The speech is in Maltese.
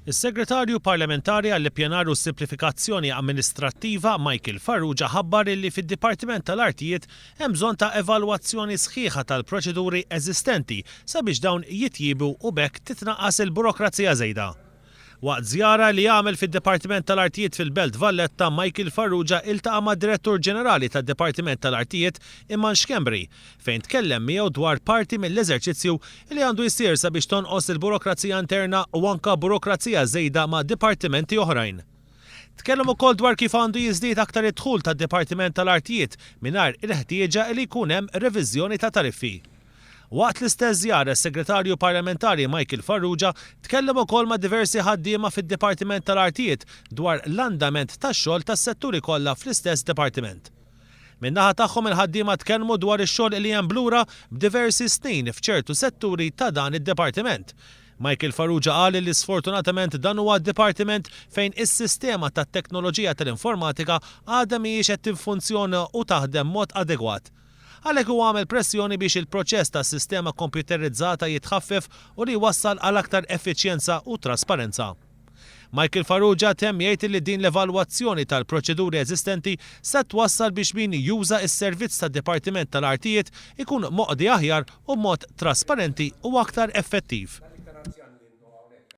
Is-Segretarju Parlamentari għall-Ippjanar u s-Simplifikazzjoni Amministrattiva Michael Farrugia ħabbar illi fid-Dipartiment tal-Artijiet hemm bżonn ta' evalwazzjoni sħiħa tal-proċeduri eżistenti sabiex dawn jitjiebu u b'hekk titnaqqas il-burokrazija żejda. Waqt żjara li għamel fid-Dipartiment tal-Artijiet fil-Belt Valletta, Michael Farrugia iltaqa' mad-Direttur Ġenerali tad-Dipartiment tal-Artijiet, Iman Schembri, fejn tkellem miegħu dwar parti mill-eżerċizzju li għandu jsir sabiex tonqos il-burokrazija interna u anke burokrazija żejda ma' dipartimenti oħrajn. Tkellem ukoll dwar kif għandu jiżdied aktar id-dħul tad-Dipartiment tal-Artijiet mingħajr il-ħtieġa li jkun hemm reviżjoni ta' tariffi. Waqt l-istess żjara s-Segretarju Parlamentari Michael Farrugia tkellem ukoll ma' diversi ħaddiema fid-Dipartiment tal-Artijiet dwar l-andament tax-xogħol tas-setturi kollha fl-istess dipartiment. Min-naħa tagħhom il-ħaddiema tkellmu dwar ix-xogħol li hemm b'lura b'diversi snin f'ċertu setturi ta' dan id-dipartiment. Michael Farrugia qal li sfortunatament dan huwa dipartiment fejn is-sistema tat-teknoloġija tal-informatika għadha mhijiex qed tinfunzjona u taħdem mod adegwat. Għalhekk huwa għamel pressjoni biex il-proċess tas-sistema kompjuterizzata jitħaffef u li jwassal għal aktar effiċjenza u trasparenza. Michael Farrugia temm jgħid li din l-evalwazzjoni tal-proċeduri eżistenti se twassal biex min juża s-servizz tad-Dipartiment tal-Artijiet ikun moqdi aħjar u b'mod trasparenti u aktar effettiv.